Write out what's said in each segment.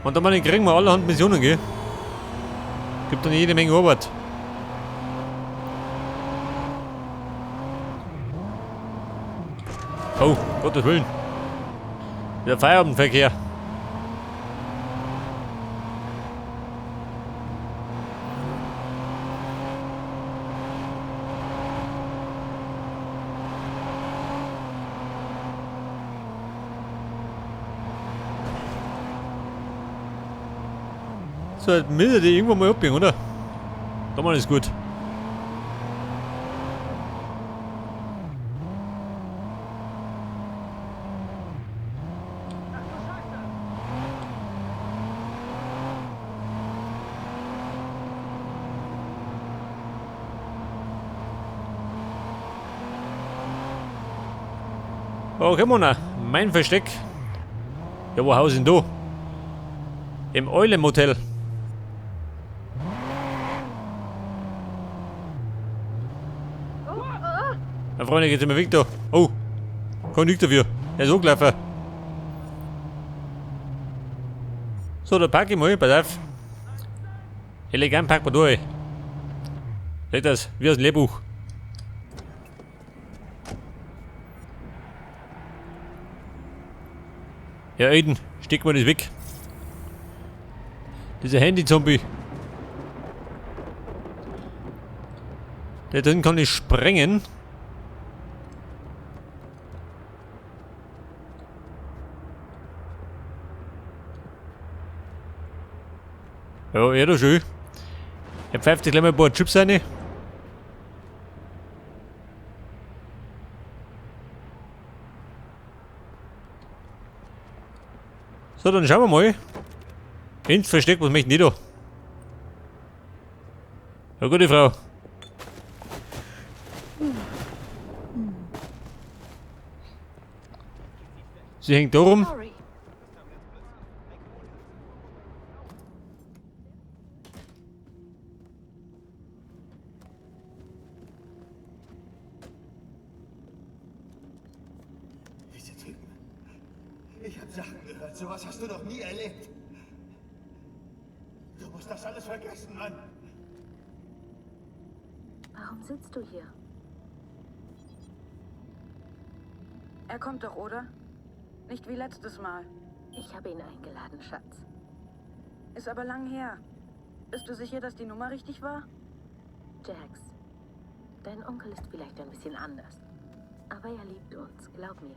Und da meine kriegen wir allerhand Missionen, gell? Gibt dann jede Menge Arbeit. Oh, Gottes Willen. Der Feierabendverkehr. So, jetzt müsste die irgendwann mal abbiegen, oder? Da mal ist gut. Okay, Mona, mein Versteck. Ja, wo haus denn du? Im Eulenmotel. Na Freunde, geht's immer weg da. Oh, kann nichts dafür. Er ist angelaufen. So, da pack ich mal, pass auf. Elegant packen wir durch. Seht das, wie aus dem Lehrbuch. Ja, Aiden, steck mal das weg. Dieser Handy-Zombie. Der drin kann ich sprengen. Ja, ja, das schön. Er pfeift sich gleich mal ein paar Chips rein. So, dann schauen wir mal. Ins Versteck, was möchten die da? Ja, gute Frau. Sie hängt da rum. Sorry. Diese Typen. Ich habe Sachen gehört, sowas hast du noch nie erlebt. Du musst das alles vergessen, Mann. Warum sitzt du hier? Er kommt doch, oder? Nicht wie letztes Mal. Ich habe ihn eingeladen, Schatz. Ist aber lang her. Bist du sicher, dass die Nummer richtig war? Jax, dein Onkel ist vielleicht ein bisschen anders. Aber er liebt uns, glaub mir.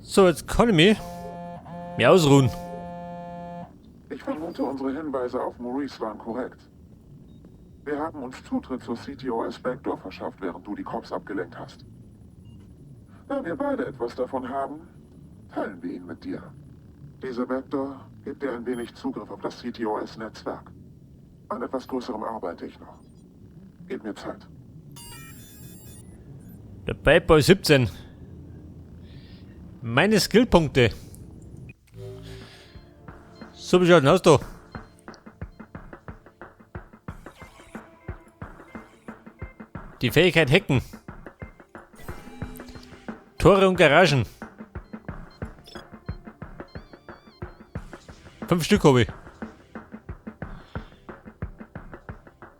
So, jetzt kann ich mich mehr ausruhen. Ich vermute, unsere Hinweise auf Maurice waren korrekt. Wir haben uns Zutritt zur CTOS Backdoor verschafft, während du die Cops abgelenkt hast. Da wir beide etwas davon haben, teilen wir ihn mit dir. Diese Backdoor gibt dir ein wenig Zugriff auf das CTOS-Netzwerk. An etwas Größerem arbeite ich noch. Gib mir Zeit. Der Bad Boy 17. Meine Skillpunkte. So, wie schaut denn aus da? Die Fähigkeit Hacken. Tore und Garagen. 5 Stück habe ich.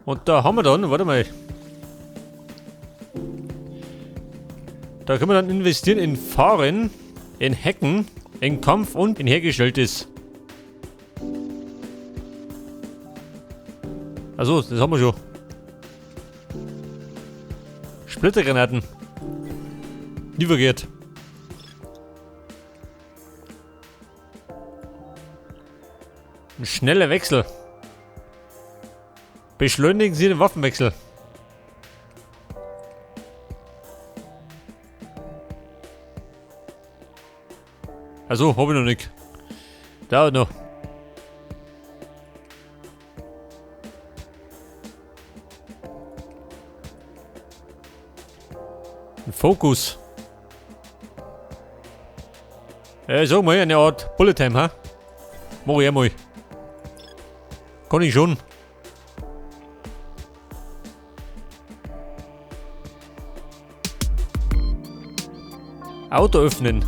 Und da haben wir dann, warte mal. Da können wir dann investieren in Fahren, in Hacken, in Kampf und in Hergestelltes. Achso, das haben wir schon. Splittergranaten. Nie verkehrt. Ein schneller Wechsel. Beschleunigen Sie den Waffenwechsel. Also, hab ich noch nicht. Dauert noch. Fokus. Sag mal, eine Art Bullet Time, ha? Mach ich einmal. Kann ich schon. Auto öffnen.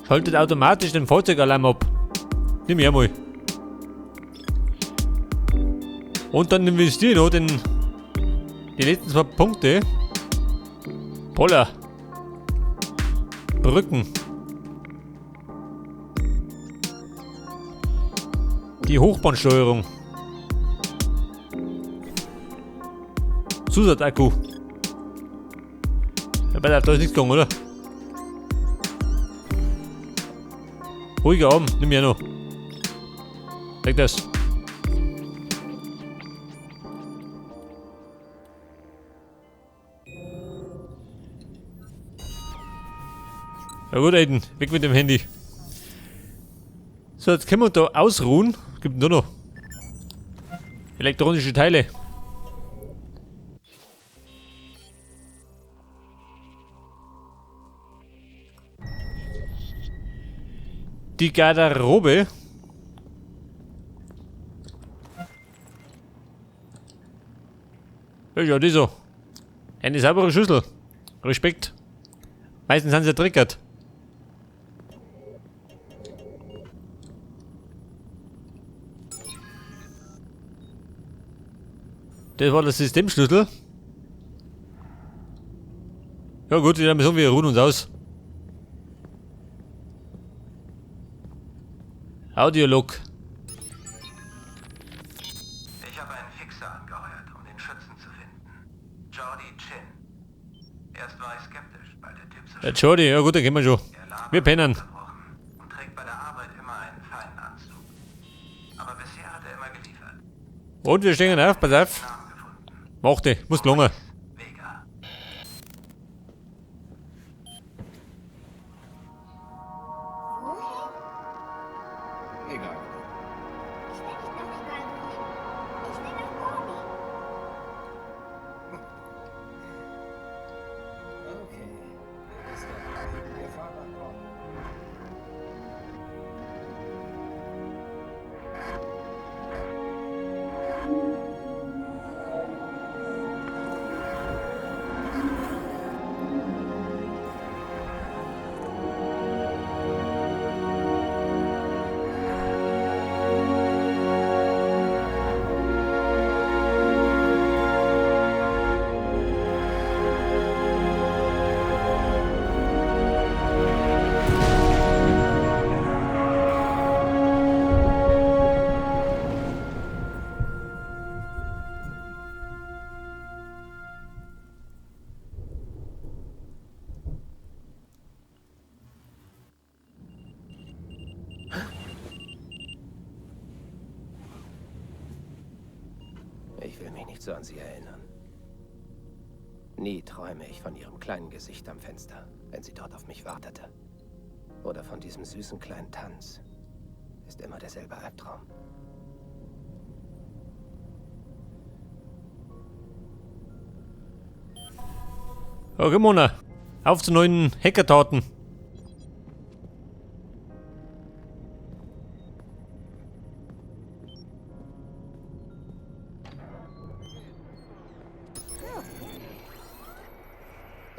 Schaltet automatisch den Fahrzeugalarm ab. Nimm ich einmal. Und dann investiere ich noch die letzten 2 Punkte. Poller. Brücken. Die Hochbahnsteuerung. Zusatzakku. Ja, bei der da ist nichts gegangen, oder? Ruhiger Abend, nimm ich ja noch. Leg das. Ja gut, Aiden, weg mit dem Handy. So, jetzt können wir da ausruhen. Gibt nur noch elektronische Teile. Die Garderobe. Ja, die so. Eine saubere Schüssel. Respekt. Meistens sind sie triggert. Das war der Systemschlüssel. Ja gut, dann müssen wir ruhen uns aus. Audiolog. Ich habe einen Fixer angeheuert, um den Schützen zu finden. Jordi Chin. Erst war ich skeptisch, weil der Typ so Ja, Jordi, ja gut, dann gehen wir schon. Er labert Wir pennen. ununterbrochen und trägt bei der Arbeit immer einen feinen Anzug. Aber bisher hat er immer geliefert. Und wir stehen auf, pass auf. Namen gefunden. Mach die, muss gelungen. Vega. Wohin? Egal. Ich will nicht nach egal wohin. Ich will nach Pawnee. Okay. Ist doch. Wir fahren nach Pawnee. Ich will mich nicht so an sie erinnern. Nie träume ich von ihrem kleinen Gesicht am Fenster, wenn sie dort auf mich wartete. Oder von diesem süßen kleinen Tanz. Ist immer derselbe Albtraum. Okay, Mona. Auf zu neuen Hackertaten.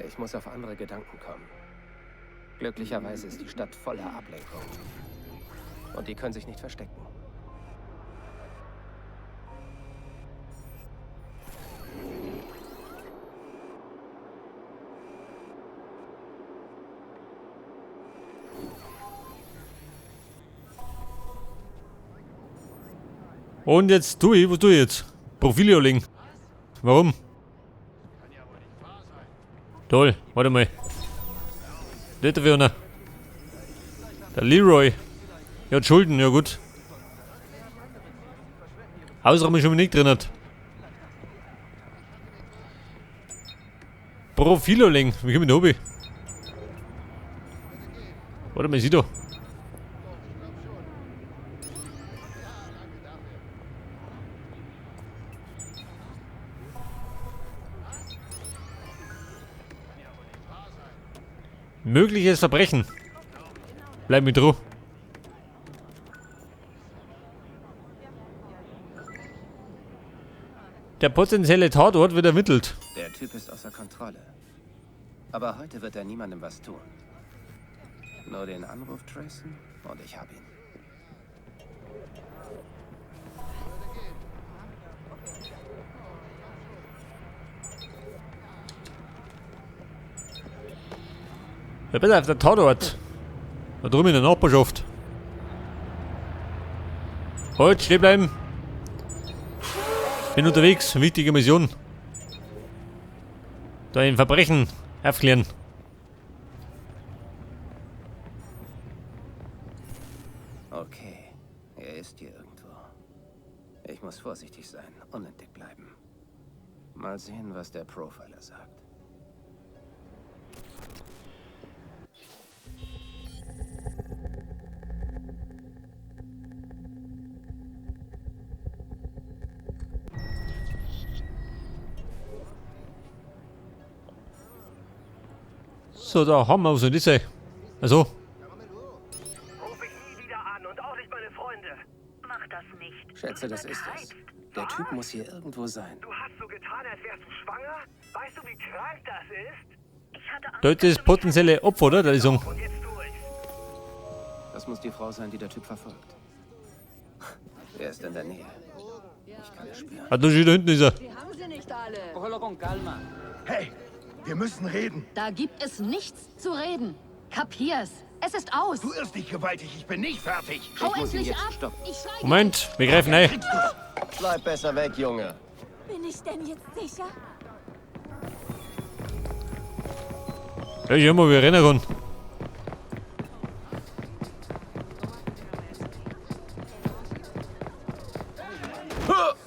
Ich muss auf andere Gedanken kommen. Glücklicherweise ist die Stadt voller Ablenkung. Und die können sich nicht verstecken. Und jetzt tu ich, was tu ich jetzt? Profil anlegen. Warum? Toll, warte mal. Der Werner. Der Leroy. Er hat Schulden, ja gut. Hausraum ist schon mal nicht drin hat. Profil anlegen. Wie kommen wir da oben? Warte mal, sieh da. Mögliches Verbrechen. Bleib mit Ruhe. Der potenzielle Tatort wird ermittelt. Der Typ ist außer Kontrolle. Aber heute wird er niemandem was tun. Nur den Anruf tracen und ich hab ihn. Ja, bitte auf der Tatort. Da drüben in der Nachbarschaft. Halt, stehen bleiben. Bin unterwegs, wichtige Mission. Da ein Verbrechen aufklären. Okay, er ist hier irgendwo. Ich muss vorsichtig sein, unentdeckt bleiben. Mal sehen, was der Profiler sagt. So, da haben wir was in diese. Also. Ruf ich nie wieder an und auch nicht meine Freunde. Mach das nicht. Schätze, das ist es. Der Typ muss hier irgendwo sein. Du hast so getan, als wärst du schwanger? Weißt du, wie krank das ist? Ich hatte Angst, Da ist das potenzielle Opfer, oder? Der ist. Und jetzt tu ich's. Das muss die Frau sein, die der Typ verfolgt. Er ist in der Nähe. Ich kann es spüren. Ah, da hinten ist er. Hey, wir müssen reden. Da gibt es nichts zu reden. Kapier's. Es ist aus. Du irrst dich gewaltig, ich bin nicht fertig. Hau Ich muss ihn endlich jetzt ab. stoppen. Ich schlage Moment, wir greifen ein. Bleib besser weg, Junge. Bin ich denn jetzt sicher? Ja, ich hör mal, wie ich rennen kann.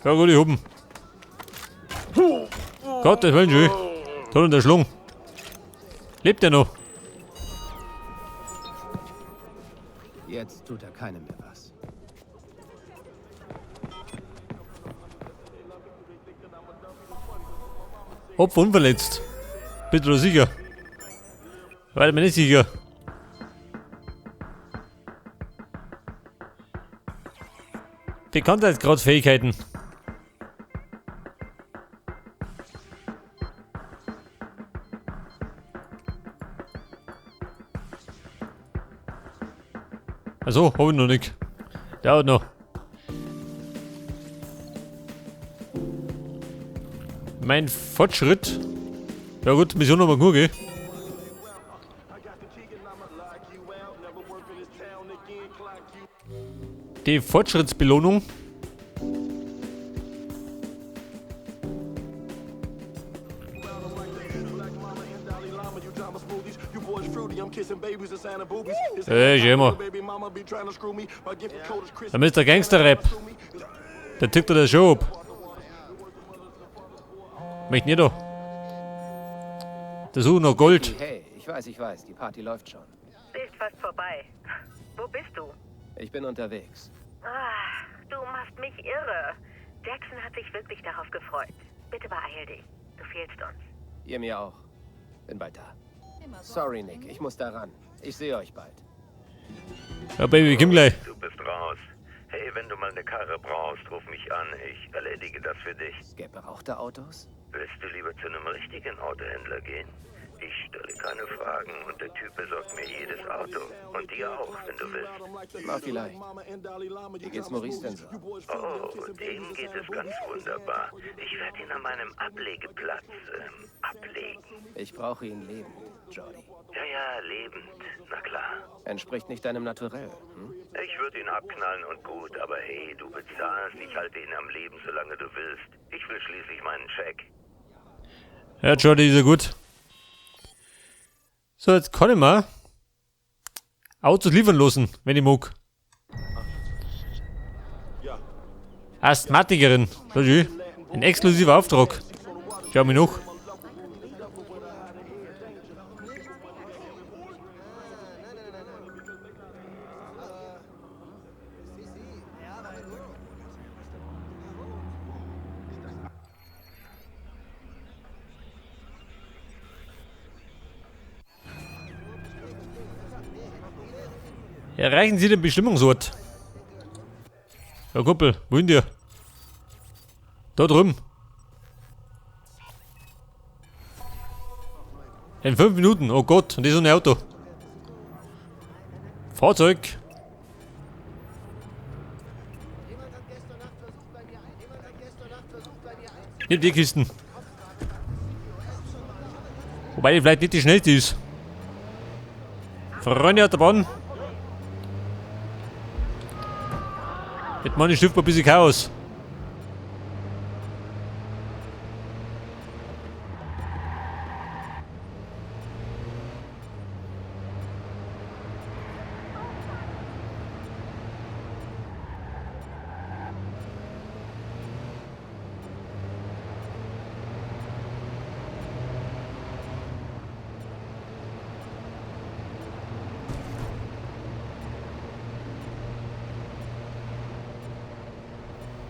Ja gut, ich hupen. Gott, das wollen schon. Toll und der Schlung. Lebt er noch? Jetzt tut er keinem mehr was. Opfer unverletzt. Bitte oder sicher? Weil mir nicht sicher. Bekanntheitsgradfähigkeiten. Also, hab ich noch nicht. Dauert noch. Mein Fortschritt. Ja gut, Mission haben wir genug, gell? Die Fortschrittsbelohnung. Ey, schau mal. Der Mr. Gangster-Rap. Der tickt da schon ab. Möchte nicht da. Der sucht noch Gold. Hey, ich weiß, die Party läuft schon. Sie ist fast vorbei. Wo bist du? Ich bin unterwegs. Ah, du machst mich irre. Jackson hat sich wirklich darauf gefreut. Bitte beeil dich. Du fehlst uns. Ihr mir auch. Bin bald da. Sorry, Nick, ich muss da ran. Ich sehe euch bald. Ja, Baby, komm gleich. Du bist raus. Hey, wenn du mal eine Karre brauchst, ruf mich an. Ich erledige das für dich. Es gäbe berauchte Autos? Willst du lieber zu einem richtigen Autohändler gehen? Ich stelle keine Fragen und der Typ besorgt mir jedes Auto. Und dir auch, wenn du willst. Na, vielleicht. Wie geht's Maurice denn so? Oh, dem geht es ganz wunderbar. Ich werde ihn an meinem Ablegeplatz ablegen. Ich brauche ihn lebend, Jordi. Ja, ja, lebend. Na klar. Entspricht nicht deinem Naturell, hm? Ich würde ihn abknallen und gut, aber hey, du bezahlst. Ich halte ihn am Leben, solange du willst. Ich will schließlich meinen Scheck. Ja, Jordi ist ja gut. So, jetzt kann ich mal Autos liefern lassen, wenn ich mag. Asthmatikerin. Das ist ein exklusiver Auftrag. Schau mich noch. Erreichen Sie den Bestimmungsort. Ja, Kumpel, wohin dir? Da drüben. In 5 Minuten, oh Gott, und das ist ein Auto. Fahrzeug. Nimm die Kisten. Wobei die vielleicht nicht die schnellste ist. Freunde der Bahn. Mit meinem Schiff ein bisschen Chaos.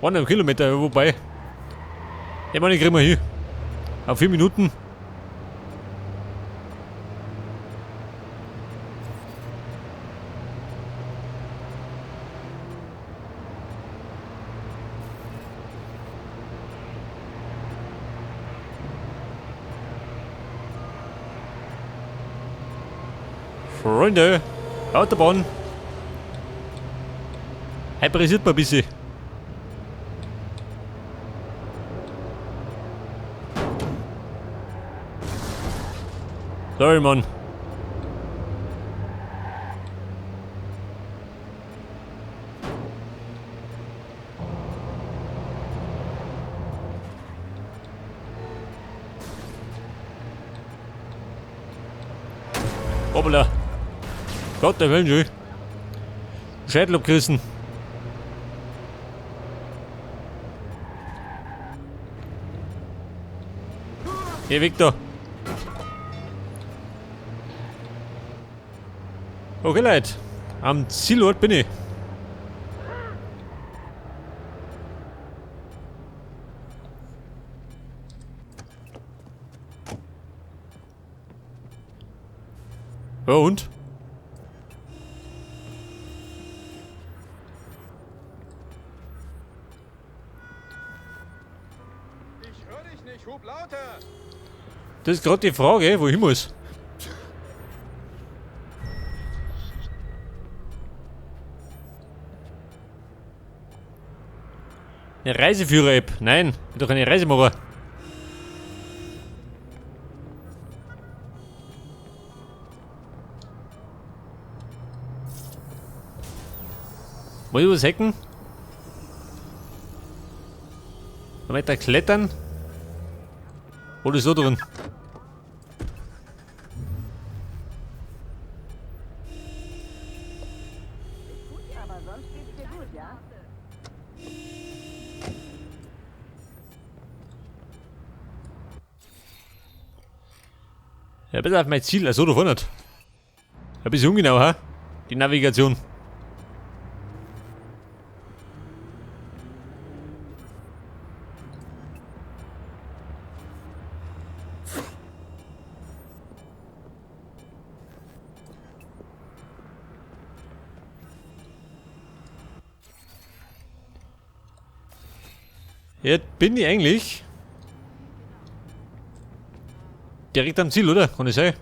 Einen Kilometer, wobei. Ich meine, ich kriegen wir hier. Auf 4 Minuten. Freunde, Autobahn. Hyperisiert mal ein bisschen. Sorry, Mann. Hoppala. Gott, der Willen, schön. Schädel abgerissen. Geh weg da. Okay, Leute. Am Zielort bin ich. Ja, und? Ich höre dich nicht, hub lauter! Das ist gerade die Frage, wo ich hin muss. Eine Reiseführer-App. Nein, ich bin doch eine Reisemacher. Muss ich was hacken? Weiter klettern? Oder ist so drin? Aber sonst geht's dir gut, ja? Ja, bitte auf mein Ziel, also da vorne. Ein bisschen ungenau, ha? Die Navigation. Jetzt bin ich eigentlich direkt am Ziel, oder? Kann ich sein?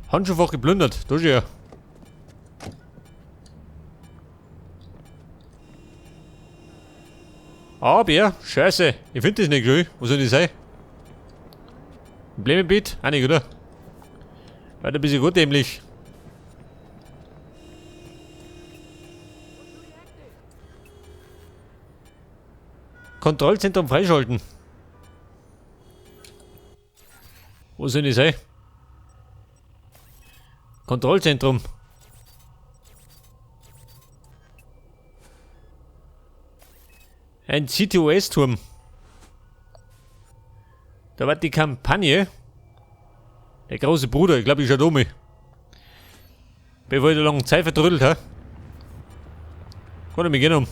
Handschuhfach geplündert, da ist ja. Aber, scheiße, ich finde das nicht schön. Wo soll das sein? Blumenbeet? Auch nicht, oder? War ein bisschen gut dämlich. Kontrollzentrum freischalten. Wo soll das sein? Kontrollzentrum. Ein CTOS-Turm. Da war die Kampagne. Der große Bruder, ich glaube, ich schau da mal. Bevor ich da lange Zeit verdrüllt habe. Kann ich mich gerne um.